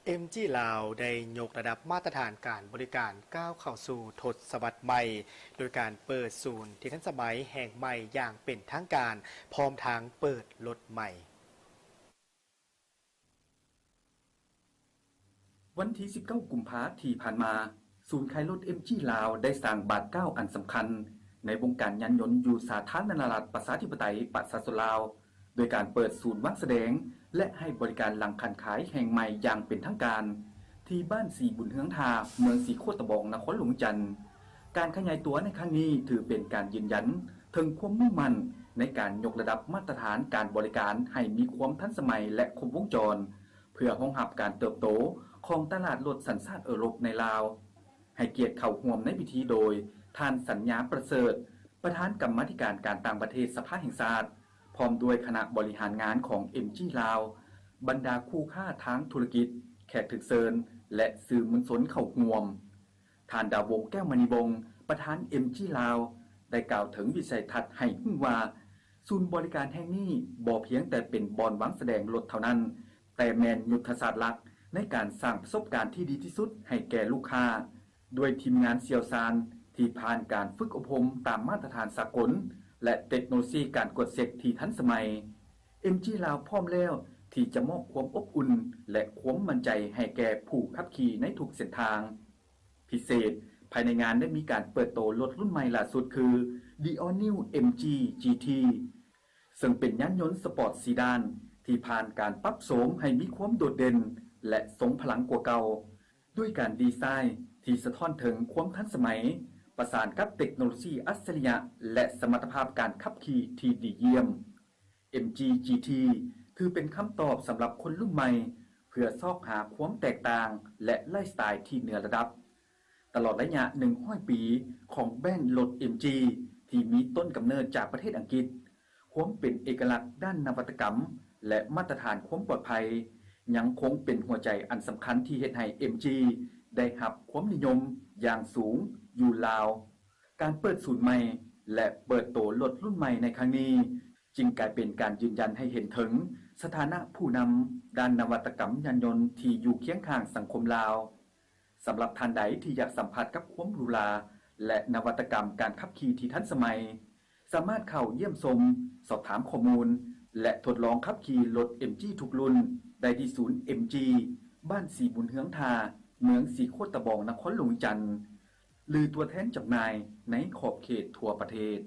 ເອັມຈີ ລາວ ໄດ້ຍົກລະດັບມາດຕະຖານການບໍລິການ ກ້າວເຂົ້າສູ່ທົດສະວັດໃໝ່ ໂດຍການເປີດສູນທີ່ທັນສະໄໝແຫ່ງໃໝ່ຢ່າງເປັນທາງການ ພ້ອມທັງເປີດລົດໃໝ່. ວັນທີສິບເກົ້າ ກຸມພາທີ່ຜ່ານມາ, ສູນຂາຍລົດ ເອັມຈີ ລາວ ໄດ້ສ້າງບາດກ້າວອັນສຳຄັນໃນວົງການຍານຍົນຢູ່ສາທາລະນະລັດ ປະຊາທິປະໄຕ ປະຊາຊົນລາວ ໂດຍການເປີດສູນວາງສະແດງ ແລະ ໃຫ້ບໍລິການຫຼັງຄັນຂາຍແຫ່ງໃໝ່ຢ່າງເປັນທາງການ ທີ່ບ້ານສີບຸນເຮືອງທາ, ເມືອງສີໂຄດຕະບອງ, ນະຄອນຫຼວງວຽງຈັນ. ການຂະຫຍາຍຕົວໃນຄັ້ງນີ້ຖືເປັນການຢືນຢັນເຖິງຄວາມມຸ່ງໝັ້ນໃນການຍົກລະດັບມາດຕະຖານການບໍລິການໃຫ້ມີຄວາມທັນສະໄໝ ແລະ ຄົບວົງຈອນ ເພື່ອຮອງຮັບການເຕີບໂຕຂອງຕະຫຼາດລົດສັນຊາດເອີຣົບໃນລາວ. ໃຫ້ກຽດເຂົ້າຮ່ວມໃນພິທີໂດຍ ທ່ານ ສັນຍາ ປະເສີດ, ປະທານກຳມາທິການການຕ່າງປະເທດສະພາແຫ່ງຊາດ, ພ້ອມດ້ວຍຄະນະບໍລິຫານງານຂອງ ເອັມຈີ ລາວ, ບັນດາຄູ່ຄ້າທາງທຸລະກິດ, ແຂກຖືກເຊີນ ແລະ ສື່ມວນຊົນເຂົ້າຮ່ວມ. ທ່ານ ດາວົງ ແກ້ວມະນີວົງ, ປະທານ ເອັມຈີ ລາວ ໄດ້ກ່າວເຖິງວິໄສທັດໃຫ້ຮູ້ວ່າ, ສູນບໍລິການແຫ່ງນີ້ບໍ່ພຽງແຕ່ເປັນບ່ອນວາງສະແດງລົດເທົ່ານັ້ນ, ແຕ່ແມ່ນຍຸດທະສາດຫຼັກໃນການສ້າງປະສົບການທີ່ດີທີ່ສຸດໃຫ້ແກ່ລູກຄ້າ, ດ້ວຍທີມງານຊ່ຽວຊານທີ່ຜ່ານການຝຶກອົບຮົມຕາມມາດຕະຖານສາກົນ ແລະ ເຕັກໂນໂລຊີການກວດເຊັກທີ່ທັນສະໄໝ. ເອັມຈີ ລາວ ພ້ອມແລ້ວທີ່ຈະມອບຄວາມອົບອຸ່ນ ແລະ ຄວາມໝັ້ນໃຈໃຫ້ແກ່ຜູ້ຂັບຂີ່ໃນທຸກເສັ້ນທາງ. ພິເສດ, ພາຍໃນງານໄດ້ມີການເປີດໂຕລົດລຸ້ນໃໝ່ຫຼ້າສຸດຄື The All New ເອັມຈີ ຈີທີ ເຊິ່ງເປັນຍານຍົນສະປອດສີ່ດ້ານທີ່ຜ່ານການປັບໂສມໃຫ້ມີຄວາມໂດດເດັ່ນ ແລະ ຊົງພະລັງກວ່າເກົ່າ, ດ້ວຍການດີໄຊທີ່ສະທ້ອນເຖິງຄວາມທັນສະໄໝ, ປະສານກັບເຕັກໂນໂລຊີອັດສະລິຍະ ແລະ ສະມັດຕະພາບການຂັບຂີ່ທີ່ດີຢ້ຽມ. ເອັມຈີ ຈີທີ ຖືເປັນຄຳຕອບສຳລັບຄົນລຸ້ນໃໝ່ ເພື່ອຊອກຫາຄວາມແຕກຕ່າງ ແລະ ໄລຟ໌ສະໄຕທີ່ເໜືອລະດັບ. ຕະຫຼອດໄລຍະໜຶ່ງຮ້ອຍປີຂອງແບຣນລົດ ເອັມຈີ ທີ່ມີຕົ້ນກຳເນີດຈາກປະເທດອັງກິດ, ຄວາມເປັນເອກະລັກດ້ານນະວັດຕະກຳ ແລະ ມາດຕະຖານຄວາມປອດໄພ ຍັງຄົງເປັນຫົວໃຈອັນສຳຄັນທີ່ເຮັດໃຫ້ ເອັມຈີ ໄດ້ຮັບຄວາມນິຍົມຢ່າງສູງຢູ່ລາວ. ການເປີດສູນໃໝ່ ແລະ ເປີດໂຕລົດລຸ້ນໃໝ່ໃນຄັ້ງນີ້ ຈຶ່ງກາຍເປັນການຢືນຢັນໃຫ້ເຫັນເຖິງສະຖານະຜູ້ນຳດ້ານນະວັດຕະກຳຍານຍົນທີ່ຢູ່ຄຽງຂ້າງສັງຄົມລາວ. ສຳລັບທ່ານໃດທີ່ຢາກສຳຜັດກັບຄວາມຫຼູຫຼາ ແລະ ນະວັດຕະກຳການຂັບຂີ່ທີ່ທັນສະໄໝ, ສາມາດເຂົ້າຢ້ຽມຊົມ, ສອບຖາມຂໍ້ມູນ ແລະ ທົດລອງຂັບຂີ່ລົດ ເອັມຈີ ທຸກລຸ້ນ ໄດ້ທີ່ສູນ ເອັມຈີ ບ້ານສີບຸນເຮືອງທາ, ເມືອງສີໂຄດຕະບອງ, ນະຄອນຫຼວງວຽງຈັນ ຫຼື ຕົວແທນຈຳໜ່າຍໃນຂອບເຂດທົ່ວປະເທດ.